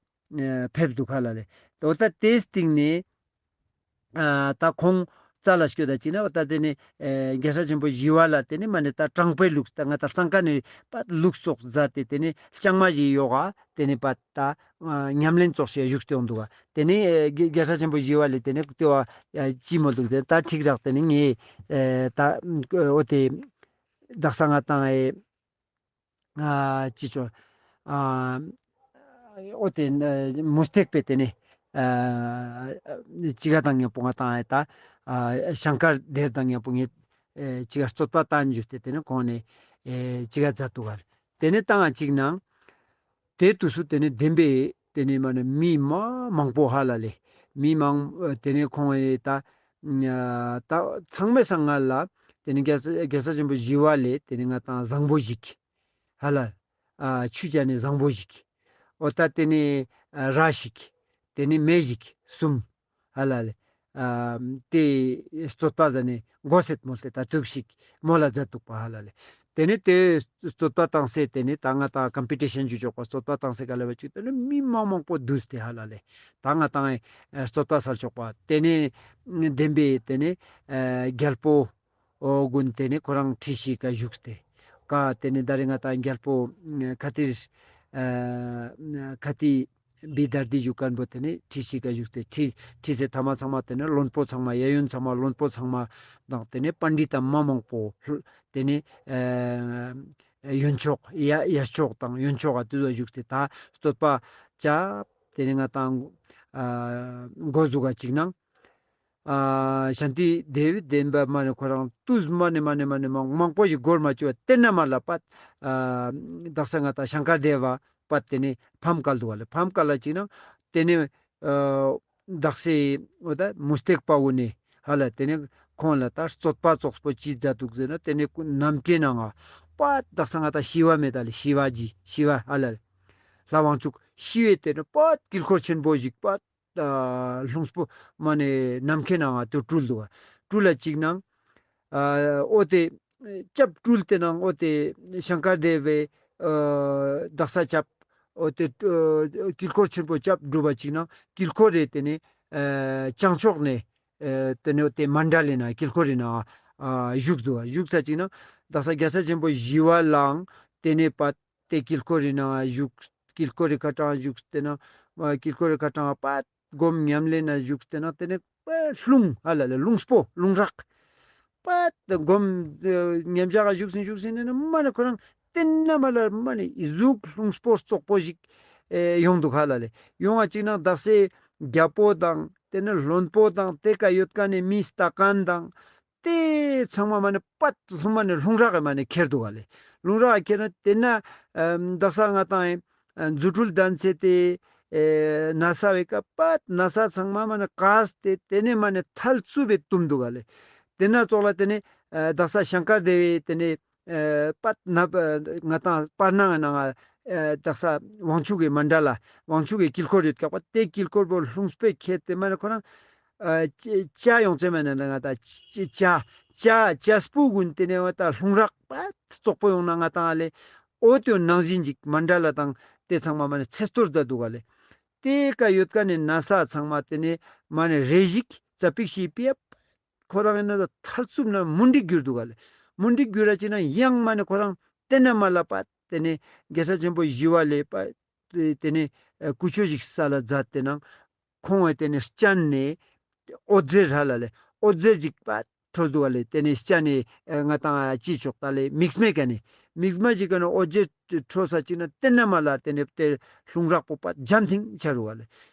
ཕེབས་འདུག་ཧ་ལ་ལེ། འོ་ད་དེའི་སྟེང་ནས་ཨ་ད་ཁོང་རྩ་ལ་སྐྱོད་ད་ཅིག་ན་འོ་ད་དེ་ནི་ཨེ་རྒྱལ་སྲས་ཆེན་པོ་ཞི་བ་ལྷ་དེ་ནི་མ་ནི་ད་དྲང་པོའི་ལུགས་ད་ང་ཏང་ལྕང་ཀ་ནི་པ་ལུགས་སོགས་མཛད་དེ་དེ་ནི་ལྕང་མ་ཞིག་ཡོག་ག་དེ་ནི་པ་ད་ཨ་ཉམས་ལེན་ཙོགས་ཤིག་བཞུགས་ཏེ་ཡོང་འདུག་ག། དེ་ནི་ཨེ་རྒྱལ་སྲས་ཆེན་པོ་ཞི་བ་ལྷས་དེ་ནི་ལྟེ་བ་ཨེ་ཅི་མོ་འདུག་དེ་ད་ཁྲིག་རག་དེ་ནི་ངས་ཨེ་ད་འོ་དེ་དག་ས་ང་ཏང་ཨེ་ཨ་ཅི་ཆོ་ཨ་འོ་དེ་མུ་སྟེགས་པའི་དེ་ནི་ཨ་ཅི་ག་དང་མཉམ་པོ་ང་ཏང་ཨེ་ད་ཨ་ཤང་ཀར་དེབ་དང་མཉམ་པོ་ངས་ཨེ་ཅི་ག་རྩོད་པ་བཏང་འཇུས་ཏེ་དེ་ནི་ཁོང་ནི་ཨེ་ཅི་ག་མཛད་འདུག་ག། དེ་ནི་ད་ང་ཅིག་ནང་དེ་དུས་སུ་དེ་ནི་བདེན་པའི་དེ་ནི་མ་ནི་མི་མ་མང་པོ་ཧ་ལ་ལེ། མི་མང་དེ་ནི་ཁོང་ཨེ་ད་ད་ཚང་མའི་སང་སྔ་ལ་དེ་ནི་རྒྱལ་སྲས་རྒྱལ་སྲས་ཆེན་པོ་ཞི་བ་ལྷས་དེ་ནི་ང་ཏང་བཟང་པོ་ཞིག་ཧ་ལ་ཨ་ཆུ་ཅན་ནི་བཟང་པོ་ཞིག་འོ་ད་དེ་ནི་ཨ་ར་ཞིག་དེ་ནི་མེ་ཞིག་གསུམ་ཧ་ལ་ལེ། ཨ་དེ་རྩོད་པ་ཟ་ནི་མགོ་སེར་མོ་སེར་ད་དུག་ཞིག་མོལ་ལ་མཛད་འདུག་པ་ཧ་ལ་ལེ། དེ་ནི་དེ་རྩོད་པ་བཏང་སེ་དེ་ནི་ད་ང་ཏང་ཀམ་པི་ཊི་ཤན་ཞུ་ཆོག་པ་རྩོད་པ་བཏང་སེ་ག་ལ་བ་ཅིག་དེ་ནི་མི་མང་མང་པོ་འདུས་ཏེ་ཧ་ལ་ལེ། ད་ང་ཏང་ཨེ་རྩོད་པ་སལ་ཆོག་པ་དེ་ནི་བདེན་པའི་དེ་ནི་ཨེ་རྒྱལ་པོ་འོ་གུན་དེ་ནི་ཁོ་རང་ཁྲི་ཤིག་ག་བཞུགས་ཏེ་ཀ་དེ་ནི་ད་རེས་ང་ཏང་རྒྱལ་པོ་ཁ་ཏི་ཨ་ཁ་ཏི་བི་དར་ཏི་ཞུ་མཁན་པོ་དེ་ནི་ཁྲི་ཤིག་ག་བཞུགས་ཏེ་ཁྲི་ཁྲི་སེ་ཐ་མ་ཚང་མ་དེ་ནི་བློན་པོ་ཚང་མ་གཡས་གཡོན་ཚང་མ་བློན་པོ་ཚང་མ་དང་དེ་ནི་པཎྜི་ཏ་མ་མང་པོ་དེ་ནི་ཨ་གཡོན་ཕྱོགས་ཡ་གཡས་ཕྱོགས་དང་གཡོན་ཕྱོགས་ག་དེ་ཚོ་བཞུགས་ཏེ་ད་རྩོད་པ་བཅབ་དེ་ནི་ང་ཏང་ཨ་འགོ་ཟུག་ག་ཅིག་ནང་ཨ་ཤཱནྟི་དེ་བི་དེན་པ་མ་ནི་ཁོ་རང་ཏུས་མ་ནི་མ་ནི་མ་ནི་མང་མང་པོ་ཞིག་འགོར་མ་བཅུག་པ་དེ་ན་མ་ལ་པ་ཨ་དག་ས་ང་ཏང་ཤང་ཀར་དེ་བ་པ་དེ་ནི་ཕམ་བཀལ་འདུག་པ་ལེ། ཕམ་བཀལ་ལ་ཅིག་ནང་དེ་ནི་ཨ་དག་སེ་འོ་ད་མུ་སྟེགས་པ་བོ་ནི་ཧ་ལ་དེ་ནི་ཁོང་ལ་ད་རྩོད་པ་ཙོགས་པོ་ཅི་མཛད་འདུག་ཟེར་ན་དེ་ནི་ནམ་མཁའི་ནང་ང་པ་དག་ས་ང་ཏང་ཤི་བ་མེད་ད་ལེ། ཤི་བ་ཇི་ཤི་བ་ཧ་ལ་ལེ་ལྷ་དབང་ཕྱུག་ཤི་བའི་དེ་ནི་པ་དཀྱིལ་འཁོར་ཆེན་པོ་ཞིག་པ་ཨ་ལྷུངས་པོ་མ་ནེ་ནམ་མཁའི་ནང་ང་དུ་སྤྲུལ་འདུག་པ། སྤྲུལ་ལ་ཅིག་ནང་ཨ་འོ་དེ་སྐྱབས་སྤྲུལ་ཏེ་ནང་འོ་དེ་ཤང་ཀར་དེ་བའི་ཨ་དག་ས་སྐྱབས་འོ་དེ་ཨ་དཀྱིལ་འཁོར་ཆེན་པོ་སྐྱབས་སྒྲུབ་པ་ཅིག་ནང་དཀྱིལ་འཁོར་རེ་དེ་ནེ་ཨ་བྱང་ཕྱོགས་ནེ་ཨ་དེ་ནེ་འོ་དེ་མཎྜལ་ནང་དཀྱིལ་འཁོར་རེ་ནང་ཨ་བཞུགས་འདུག་པ། བཞུགས་ས་ཅིག་ནང་དག་ས་རྒྱལ་སྲས་ཆེན་པོ་ཞི་བ་ལྷའང་དེ་ནེ་པ་དེ་དཀྱིལ་འཁོར་རི་ནང་བཞུགས། དཀྱིལ་འཁོར་རི་ཁ་ཏང་བཞུགས་ཏེ་ན་དཀྱིལ་འཁོར་རི་ཁ་ཏང་པད་སྒོམ་ཉམས་ལེན་ན་བཞུགས་ཏེ་ན་དེ་ནེ་པད་རླུང་ཧ་ལ་ལེ་རླུང་སྤོ་རླུང་རག་པད་སྒོམ་ཉམས་བཞག་ག་བཞུགས་སིན་བཞུགས་སིན་ནེ་མ་ནེ་ཁོ་རང་དེ་ན་མ་ལ་མ་ནེ་ཨི་ཟུག་རླུང་སྤོ་ཙོག་པོ་ཞིག་ཨེ་ཡོང་འདུག་ཧ་ལ་ལེ། ཡོང་བ་ཅིག་ན་དག་སེ་རྒྱལ་པོ་དང་དེ་ནེ་བློན་པོ་དང་དེ་ཀ་ཡོད་ཁན་ནི་མི་སྟག་ཁན་དང་དེ་ཚང་མ་མ་ནེ་པད་ལྷུང་མ་ནེ་ལྷུང་རག་གི་མ་ནེ་ཁྱེར་འདུག་ག་ལེ། ལྷུང་རག་གི་ཁྱེར་ན་དེ་ན་ཨ་དག་ས་ང་ཏང་ཨེ་རྫུ་འཕྲུལ་ལྡན་ཚེ་དེ་ཨེ་ན་ས་བའི་ཀ་པད་ན་ས་ཚང་མ་མ་ནེ་གས་ཏེ་དེ་ནེ་མ་ནེ་ཐལ་རྩུབ་པའི་བཏུམ་འདུག་ག་ལེ། དེ་ན་ཙོགས་ལ་དེ་ནེ་ཨ་དག་ས་ཤང་ཀར་དེ་བའི་དེ་ནེ་ ཨ་པད་ན་ང་ཏང་སྤར་ནང་ནང་ཨ་དག་ས་དབང་ཕྱུག་གི་མཎྜལ་དབང་ཕྱུག་གི་དཀྱིལ་འཁོར་ཡོད་ཀྱག་པ། དེ་དཀྱིལ་འཁོར་པོ་ལྷུང་སྤེ་ཁྱེར་ཏེ་མ་ནེ་ཁོ་རང་ཨ་ཅ་ཅ་ཡོང་ཅེས་མ་ནེ་ང་ཏང་ཅ་ཅ་ཅ་ཅ་སྤུ་གུན་ཏེ་ནེ་ང་ཏང་ལྷུང་རག་པ་ཙོག་པོ་ཡོང་ན་ང་ཏང་ཨ་ལེ། འོ་དེ་ནང་བཞིན་ཅིག་མཎྜལ་དང་དེ་ཚང་མ་མ་ནེ་ཚེ་སྟོར་མཛད་འདུག་ག་ལེ། དེ་ཀ་ཡོད་ཀ་ནེ་ན་ས་ཚང་མ་ཏེ་ནེ་མ་ནེ་རེ་ཞིག་ཙ་པིག་ཞིག་པེ་ཁོ་རང་ཨིན་ན་ཐལ་ཚུབ་ན་མུན་དིག་གྱུར་འདུག་ག་ལེ། མུན་དིག་གྱུར་ར་ཅིག་ན་ཡང་མ་ནེ་ཁོ་རང་ཏེ་ན་མ་ལ་པ་ཏེ་ནེ་རྒྱལ་སྲས་ཆེན་པོ་ཞི་བ་ལྷས་པ་ཏེ་ནེ་ཨ་ཀུ་ཅོ་ཞིག་ས་ལ་མཛད་དེ་ནང་ཁོང་ངི་ཏེ་ནེ་སྤྱན་ནེ་འོད་ཟེར་ཧ་ལ་ལེ། འོད་ཟེར་ཅིག་པ་འཕྲོས་འདུག་ག་ལེ། ཏེ་ནེ་སྤྱན་ནེ་ཨ་ང་ཏང་ཨ་ཅི་ཕྱོགས་ད་ལེ་མིག་སྨད་ཀ་ནེ་མིག་སྨད་ཅིག་ཀ་ནེ་འོད་ཟེར་འཕྲོས་ས་ཅིག་ན་ཏེ་ན་མ་ལ་ཏེ་ནེ་ཏེ་ལྷུང་རག་པོ་པ་འཇམ་ཐིང་ཆ་རུག་ག་ལེ།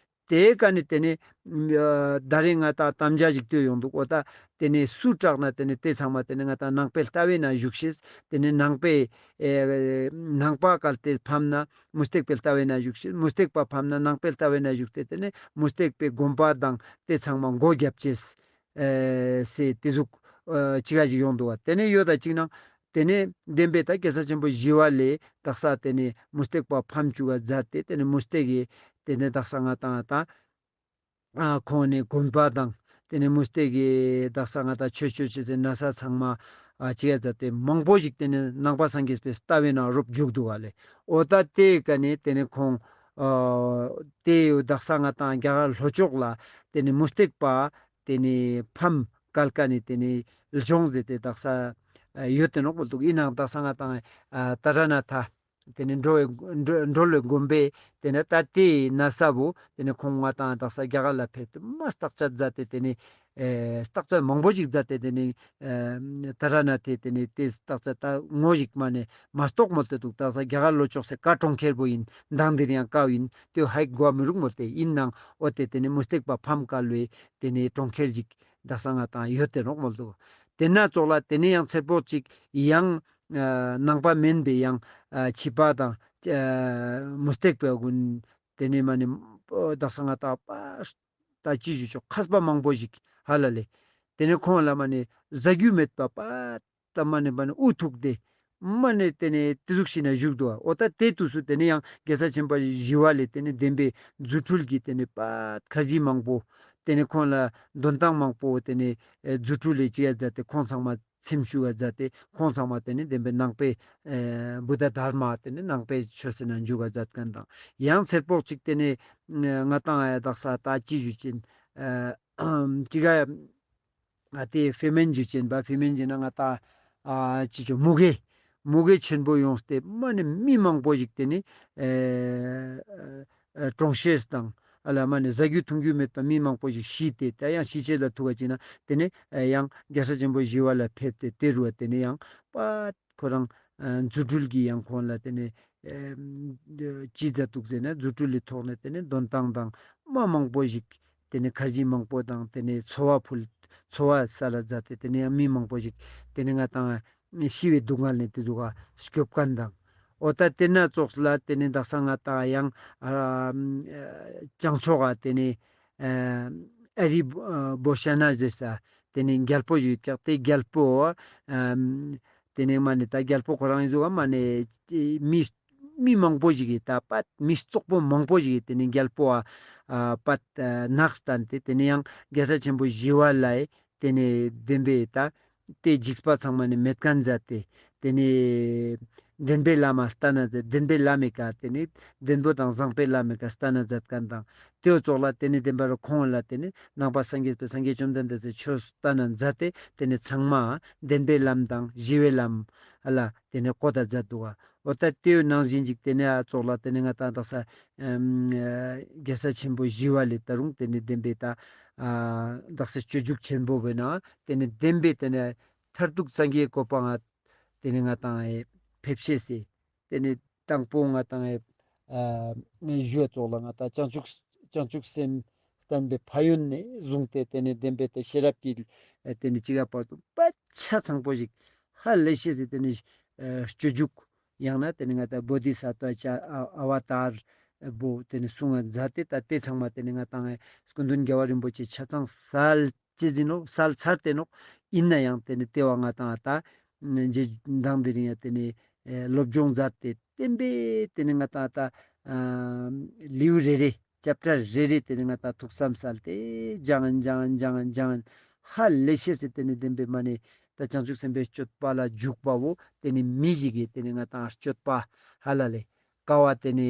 དེ་ཀ་ནེ་ཏེ་ནེ་ཨ་ད་རེས་ང་ཏང་དམ་བཅའ་ཞིག་བཏོད་ཡོང་འདུག། འོ་ད་ཏེ་ནེ་སུ་སྐྲག་ན་ཏེ་ནེ་དེ་ཚང་མ་ཏེ་ནེ་ང་ཏང་ནང་པའི་ལྟ་བའི་ནང་བཞུགས་ཤེས། ཏེ་ནེ་ནང་པའི་ཨེ་ནང་པ་གལ་ཏེ་ཕམ་ན་མུ་སྟེགས་པའི་ལྟ་བའི་ནང་བཞུགས་ཤེས། མུ་སྟེགས་པ་ཕམ་ན་ནང་པའི་ལྟ་བའི་ནང་བཞུགས་ཏེ་ཏེ་ནེ་མུ་སྟེགས་པའི་དགོན་པ་དང་དེ་ཚང་མ་སྒོ་བརྒྱབ་ཅེས། ཨེ་སེ་ཏེ་ཟུག་ཨེ་ཅི་ག་ཞིག་ཡོང་འདུག་ག། ཏེ་ནེ་ཡོད་ད་ཅིག་ནང་ཏེ་ནེ་བདེན་པའི་ད་རྒྱལ་སྲས་ཆེན་པོ་ཞི་བ་ལྷས་དག་ས་ཏེ་ནེ་མུ་སྟེགས་པ་ཕམ་བཅུག་ག་མཛད་དེ་ཏེ་ནེ་མུ་སྟེགས་ཀྱི་ཏེ་ནེ་དག་ས་ང་ཏང་ད་ཨ་ཁོང་ནེ་དགོན་པ་དང་ཏེ་ནེ་མུ་སྟེགས་ཀྱི་དག་ས་ང་ཏང་ཆོས་ཆོས་ཆོས་ཟེར་ན་ས་ཚང་མ་ཨ་ཅི་ག་མཛད་དེ་མང་པོ་ཞིག་ཏེ་ནེ་ནང་པ་སངས་རྒྱས་པའི་ལྟ་བའི་ནང་རོབ་འཇུག་འདུག་ག་ལེ། འོ་ད་དེ་ཀ་ནེ་ཏེ་ནེ་ཁོང་ཨ་དེ་དག་ས་ང་ཏང་རྒྱ་གར་ལྷོ་ཕྱོགས་ལ་ཏེ་ནེ་མུ་སྟེགས་པ་ཏེ་ནེ་ཕམ་གལ་ཀ་ནེ་ཏེ་ནེ་ལྗོངས་ཟེར་ཏེ་དག་ས་ཨ་ཡོད་དེ་ནོག་པོ་འདུག། ཨིན་ནའང་དག་ས་ང་ཏང་ཨ་ཏཱ་ར་ནཱ་ཐ་ཏེ་ནེ་འགྲོ་བའི་འགྲོ་འགྲོ་བའི་དགོན་པའི་ཏེ་ནེ་ད་དེ་ན་ས་བོ་ཏེ་ནེ་ཁོང་ང་ཏང་དག་ས་རྒྱ་གར་ལ་ཕེབས་ཏེ་མ་བརྟག་དཔྱད་མཛད་དེ་ཏེ་ནེ་ཨེ་བརྟག་དཔྱད་མང་པོ་ཞིག་མཛད་དེ་ཏེ་ནེ་ཨེ་ཏཱ་ར་ནཱ་ཐའི་ཏེ་ནེ་དེ་བརྟག་དཔྱད་ད་ངོ་ཞིག་མ་ནེ་མ་རྟོགས་མོལ་ཏེ་འདུག། དག་ས་རྒྱ་གར་ལྷོ་ཕྱོགས་སི་ཀ་གྲོང་ཁྱེར་བོ་ཨིན། མདང་དེ་རིང་ཡང་ཀའོ་ཨིན། དེ་ཧ་གོ་མི་རུག་མོལ་ཏེ། ཨིན་ནའང་འོ་དེ་ཏེ་ནེ་མུ་སྟེགས་པ་ཕམ་བཀལ་བའི་ཏེ་ནེ་གྲོང་ཁྱེར་ཞིག་དག་ས་ང་ཏང་ཡོད་དེ་ནོག་མོལ་འདུག། ཏེ་ན་ཙོགས་ལ་ཏེ་ནེ་ཡང་ཚེར་པོ་ཅིག་ཡང་ཨ་ནང་པ་མེན་པའི་ཡང་ཨ་ཕྱི་པ་དང་ཨ་མུ་སྟེགས་པ་གུན་ཏེ་ནེ་མ་ནེ་དག་ས་ང་ཏང་པ་ད་ཅི་ཞུ་ཆོག་མཁས་པ་མང་པོ་ཞིག་ཧ་ལ་ལེ། ཏེ་ནེ་ཁོང་ལ་མ་ནེ་ཟ་རྒྱུ་མེད་པ་པ་ད་མ་ནེ་མ་ནེ་འུ་ཐུག་སྟེ་མ་ནེ་ཏེ་ནེ་ཏེ་ཟུག་ཤིག་ན་བཞུགས་འདུག། འོ་ད་དེ་དུས་སུ་ཏེ་ནེ་ཡང་རྒྱལ་སྲས་ཆེན་པོ་ཞི་བ་ལྷས་ཏེ་ནེ་བདེན་པའི་རྫུ་འཕྲུལ་གྱི་ཏེ་ནེ་པ་ཁར་ཇི་མང་པོ་ཏེ་ནེ་ཁོང་ལ་འདོན་ཐང་མང་པོ་ཏེ་ནེ་ཨེ་རྫུ་འཕྲུལ་ལས་ཅི་ཡ་མཛད་དེ་ཁོང་ཚང་མ་ཚིམ་ཞུགས་ག་མཛད་དེ་ཁོང་ཚང་མ་ཏེ་ནེ་བདེན་པའི་ནང་པའི་ཨེ་བུདྡྷ་དྷརྨ་ཏེ་ནེ་ནང་པའི་ཆོས་སི་ནང་འཇུག་ག་མཛད་མཁན་དང་ཡང་ཚེར་པོ་ཅིག་ཏེ་ནེ་ང་ཏང་ཨ་དག་ས་ད་ཅི་ཞུ་ཅེན་ཨ་ཅི་ག་ཨ་ཏེ་ཕེ་མེན་ཞུ་ཅེན་པ། ཕེ་མེན་ཞུ་ན་ང་ཏང་ཨ་ཅི་ཆོ་མུ་གེ་མུ་གེ་ཆེན་པོ་ཡོངས་ཏེ་མ་ནེ་མི་མང་པོ་ཞིག་ཏེ་ནེ་ཨེ་ཨེ་གྲོངས་ཤེས་དང་ཨ་ལ་མ་ནེ་ཟ་རྒྱུ་འཐུང་རྒྱུ་མེད་པ་མི་མང་པོ་ཞིག་ཤི་སྟེ་ད་ཡང་ཤི་ཆེད་ལ་ཐུག་ག་ཅིག་ན་ཏེ་ནེ་ཨེ་ཡང་རྒྱལ་སྲས་ཆེན་པོ་ཞི་བ་ལྷ་ཕེབས་ཏེ་ཏེ་རུ་བ་ཏེ་ནེ་ཡང་པ་ཁོ་རང་ཨེ་རྫུ་འཕྲུལ་གྱི་ཡང་ཁོང་ལ་ཏེ་ནེ་ཨེ་ཅི་མཛད་འདུག་ཟེར་ན་རྫུ་འཕྲུལ་ལི་ཐོག་ནེ་ཏེ་ནེ་འདོན་ཐང་དང་མ་མང་པོ་ཞིག་ཏེ་ནེ་ཁར་ཇི་མང་པོ་དང་ཏེ་ནེ་འཚོ་བ་ཕུལ་འཚོ་བ་ས་ལ་མཛད་དེ་ཏེ་ནེ་ཡང་མི་མང་པོ་ཞིག་ཏེ་ནེ་ང་ཏང་ཤི་བའི་སྡུག་བསྔལ་ནེ་ཏེ་ཟུག་ག་སྐྱོབ་མཁན་དང་། འོ་ད་ཏེ་ན་ཙོགས་ལ་ཏེ་ནེ་དག་ས་ང་ཏང་ཡང་ཨ་བྱང་ཕྱོགས་ཀ་ཏེ་ནེ་ཨ་ཨ་རི་བོ་ཤ་ན་ཟེར་ས་ཏེ་ནེ་རྒྱལ་པོ་ཞིག་ཡོད་ཀྱག། ཏེ་རྒྱལ་པོ་ཨ་ཏེ་ནེ་མ་ནེ་ད་རྒྱལ་པོ་ཁོ་རང་ཨིན་ཟུག་ག་མ་ནེ་མི་མི་མང་པོ་ཞིག་གི་ད་པ་མི་བཙོག་པོ་མང་པོ་ཞིག་གི་ཏེ་ནེ་རྒྱལ་པོ་ཨ་པ་ནགས་སྟན་ཏེ་ཏེ་ནེ་ཡང་རྒྱལ་སྲས་ཆེན་པོ་ཞི་བ་ལྷའི་ཏེ་ནེ་བདེན་པའི་ད་ཏེ་འཇིགས་པ་ཚང་མ་ནེ་མེད་མཁན་མཛད་དེ་ཏེ་ནེ་བདེན་པའི་ལམ་མ་སྟན་ན་མཛད། བདེན་པའི་ལམ་མེ་ཀ་ཏེ་ནེ་བདེན་པོ་དང་བཟང་པོའི་ལམ་མེ་ཀ་སྟན་ན་མཛད་མཁན་དང་ཏེའོ་ཙོགས་ལ་ཏེ་ནེ་བདེན་པ་རུ་ཁོང་ལ་ཏེ་ནེ་ནང་པ་སངས་རྒྱས་པའི་སངས་རྒྱས་བཅོམ་ལྡན་འདས་སི་ཆོས་སྟན་ན་མཛད་དེ་ཏེ་ནེ་ཚང་མ་བདེན་པའི་ལམ་དང་ཞི་བའི་ལམ་ལ་ཏེ་ནེ་བཀོད་ད་མཛད་འདུག་ག། འོ་ད་ཏེའོ་ནང་བཞིན་ཅིག་ཏེ་ནེ་ཨ་ཙོགས་ལ་ཏེ་ནེ་ང་ཏང་དག་ས་ཨམ་རྒྱལ་སྲས་ཆེན་པོ་ཞི་བ་ལྷས་ད་རུང་ཏེ་ནེ་བདེན་པའི་ད་ཨ་དག་ས་སྤྱོད་འཇུག་ཆེན་པོ་བོའི་ནང་ཏེ་ནེ་བདེན་པའི་ཏེ་ནེ་མཐར་ཐུག་སངས་རྒྱས་གོ་འཕང་ང་ཏེ་ནེ་ང་ཏང་ཨེ་ཕེབས་ཤེས་སི་ཏེ་ནེ་དང་པོ་ང་ཏང་ཨེ་ཨ་ནེ་ཞུ་བ་ཙོགས་ལ་ང་ཏང་བྱང་ཆུབ་བྱང་ཆུབ་སེམས་བསྟན་པའི་ཕན་ཡོན་ནེ་བཟུང་སྟེ་ཏེ་ནེ་བདེན་པའི་ཏེ་ཤེས་རབ་ཀྱི་ཨེ་ཏེ་ནེ་ཅི་ག་བར་དུ་པ་ཆ་ཚང་པོ་ཞིག་ཧ་ལས་ཤེས་སི་ཏེ་ནེ་ཨེ་སྤྱོད་འཇུག་ཡང་ན་ཏེ་ནེ་ང་ཏང་བོ་དྷི་ས་ཏྭ་ཅ་ཨ་ཨ་བ་ཏཱར་བོ་ཏེ་ནེ་གསུང་ང་མཛད་དེ་ད་ཏེ་ཚང་མ་ཏེ་ནེ་ང་ཏང་ཨེ་སྐུ་མདུན་རྒྱལ་བ་རིན་པོ་ཆེ་ཆ་ཚང་སལ་ཅེས་ཨིན་ནོག། སལ་ཚར་ཏེ་ནོག། ཨིན་ན་ཡང་ཏེ་ནེ་ཏེ་བ་ང་ཏང་ཨ་ད་ རྗེས་འབྲང་དེ་རིང་ཡ་དེ་ནེ་ཨེ་སློབ་སྦྱོང་མཛད་དེ་བསྟན་པའི་དེ་ནེ་ང་ཏང་ད་ཨ་ལེའུ་རེ་རེ་ཅེབ་ཊར་རེ་རེ་དེ་ནེ་ང་ཏང་ཐུགས་བསམ་གསལ་ཏེ་སྦྱང་ཨིན་སྦྱང་ཨིན་སྦྱང་ཨིན་སྦྱང་ཨིན་ཧ་ལས་ཤེས་སི་དེ་ནེ་བདེན་པའི་མ་ནེ་ད་བྱང་ཆུབ་སེམས་དཔའི་སྤྱོད་པ་ལ་འཇུག་པ་བོ་དེ་ནེ་མི་ཞིག་གི་དེ་ནེ་ང་ཏང་སྤྱོད་པ་ཧ་ལ་ལེ་ཀ་བ་དེ་ནེ་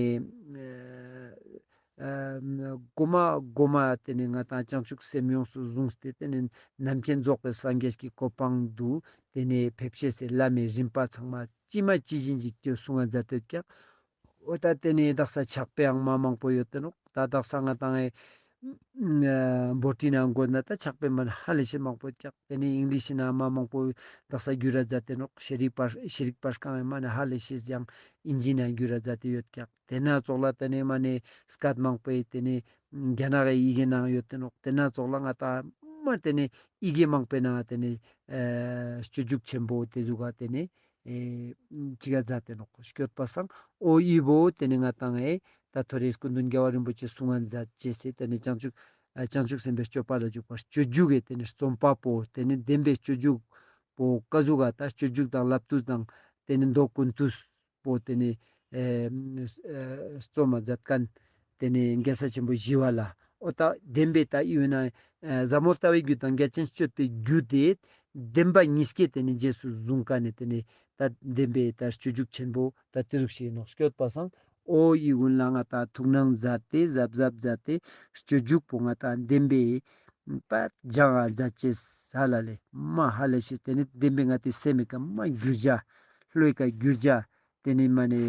ཨ་ཨ་གོ་མ་གོ་མ་དེ་ནེ་ང་ཏང་བྱང་ཆུབ་སེམས་ཡོངས་སུ་བཟུང་སྟེ་དེ་ནེ་རྣམ་མཁྱེན་རྫོགས་པའི་སངས་རྒྱས་ཀྱི་གོ་འཕང་དུ་དེ་ནེ་ཕེབས་ཤེས་སི་བླ་མའི་རིམ་པ་ཚང་མ་ཅི་མ་ཅི་བཞིན་ཅིག་ཅོ་གསུང་ང་མཛད་དེ་ཡོད་ཀྱག། འོ་ད་དེ་ནེ་དག་ས་ཕྱག་དཔེའང་མ་མང་པོ་ཡོད་དེ་ནོག། ད་དག་ས་ང་ཏང་ཨེ་ཨ་བྷོ་ཊི་ནང་དགོས་ན་ད་ཕྱག་དཔེ་མ་ནེ་ཧ་ལས་ཤེས་མང་པོ་ཡོད་ཀྱག། དེ་ནེ་ཨིང་ལིཤ་ནང་མ་མང་པོ་དག་ས་བསྒྱུར་ར་མཛད་དེ་ནོག། ཤེས་རིག་པར་ཤེས་རིག་པར་ཁང་ཨེ་མ་ནེ་ཧ་ལས་ཤེས་ཡང་ཨིན་ཇི་ནང་བསྒྱུར་ར་མཛད་དེ་ཡོད་ཀྱག། དེ་ན་ཙོགས་ལ་དེ་ནེ་མ་ནེ་སྐད་མང་པོ་ཨེ་དེ་ནེ་རྒྱ་ནག་གི་ཡི་གེ་ནང་ཡོད་དེ་ནོག། དེ་ན་ཙོགས་ལ་ང་ཏང་མ་དེ་ནེ་ཡི་གེ་མང་པོའི་ནང་དེ་ནེ་ཨ་སྤྱོད་འཇུག་ཆེན་པོ་དེ་ཟུག་ག་དེ་ནེ་ཨེ་ཅི་ག་མཛད་དེ་ནོག་སྐྱོད་པ་སང་། འོ་འི་བོ་དེ་ནེ་ང་ཏང་ཨེ་ད་ཐོ་རེ་སྐུ་མདུན་རྒྱལ་བ་རིན་པོ་ཆེ་གསུང་ང་མཛད་ཅེས་སི་དེ་ནེ་བྱང་ཆུབ་ཨ་བྱང་ཆུབ་སེམས་དཔའི་སྤྱོད་པ་ལ་འཇུག་པ་སྤྱོད་འཇུག་གི་དེ་ནེ་རྩོམ་པ་པོ་དེ་ནེ་བདེན་པའི་སྤྱོད་འཇུག་པོ་ཀ་ཟུག་ག་ད་སྤྱོད་འཇུག་དང་བསླབ་བཏུས་དང་དེ་ནེ་མདོ་ཀུན་བཏུས་པོ་དེ་ནེ་ཨེ་ཨེ་རྩོམ་མ་མཛད་མཁན་དེ་ནེ་རྒྱལ་སྲས་ཆེན་པོ་ཞི་བ་ལྷ། འོ་ད་བདེན་པའི་ད་འི་བོ་ན་ཨེ་ཟབ་མོ་ལྟ་བའི་རྒྱུད་དང་རྒྱ་ཆེན་སྤྱོད་པའི་རྒྱུད་དེ་བདེན་པ་གཉིས་ཀའི་དེ་ནེ་རྗེས་སུ་བཟུང་མཁན་ནི་དེ་ནེ་ད་བདེན་པའི་ད་སྤྱོད་འཇུག་ཆེན་པོ་ད་དེ་ཟུག་ཞིག་ཨིན་ནོག་སྐྱོད་པ་སང་། འོ་འི་ཀུན་ལ་ང་ཏང་ཐུགས་སྣང་མཛད་དེ་གཟབ་གཟབ་མཛད་དེ་སྤྱོད་འཇུག་པོ་ང་ཏང་བདེན་པའི་པ་སྦྱང་ང་མཛད་ཅེས་ཧ་ལ་ལེ་མ་ཧ་ལས་ཤེས། དེ་ནེ་བདེན་པའི་ང་ཏི་སེམས་མི་ཀ་མ་འགྱུར་བྱ་བློའི་ཀ་འགྱུར་བྱ་དེ་ནེ་མ་ནེ་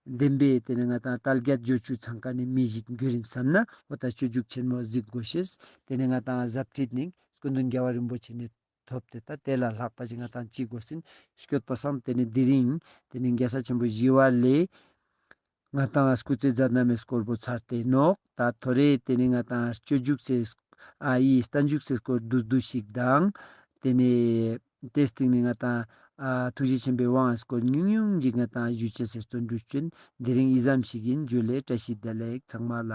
བདེན་པའི་དེ་ནེ་ང་ཏང་དལ་བརྒྱད་འབྱོར་བཅུ་ཚང་མཁན་ནི་མི་ཞིག་འགྱུར་ཨིན་བསམ་ན་འོ་ད་སྤྱོད་འཇུག་ཆེན་མོ་གཟིགས་དགོས་ཤེས། དེ་ནེ་ང་ཏང་ཟབ་ཁྲིད་ནི་སྐུ་མདུན་རྒྱལ་བ་རིན་པོ་ཆེ་ནེ་ཐོབ་སྟེ་ད་དེ་ལ་ལྷག་པ་ཅིག་ང་ཏང་ཅི་དགོས་ཨིན་སྐྱོད་པ་སང་། དེ་ནེ་དེ་རིང་དེ་ནེ་རྒྱལ་སྲས་ཆེན་པོ་ཞི་བ་ལྷས་ང་ཏང་སྐུ་ཚེ་མཛད་རྣམ་མི་སྐོར་པོ་ཚར་ཏེ་ནོག། ད་ཐོ་རེ་དེ་ནེ་ང་ཏང་སྤྱོད་འཇུག་ཚེ་ཨ་འི་བསྟན་འཇུག་ཚེ་སྐོར་བསྡུས་བསྡུས་ཤིག་དང་དེ་ནེ་དེ་སྟིང་ནེ་ང་ཏང་ཨ་ཐུགས་རྗེ་ཆེན་པོའི་དབང་སྐོར་ཉུང་ཉུང་ཅིག་ང་ཏང་ཞུ་ཅེས་སི་བརྩོན་འགྲུས་ཅོ་ཨིན། དེ་རིང་འི་ཙམ་ཞིག་ཨིན། ཇུ་ལེ། བཀྲ་ཤིས་བདེ་ལེགས་ཚང་མ་ལ།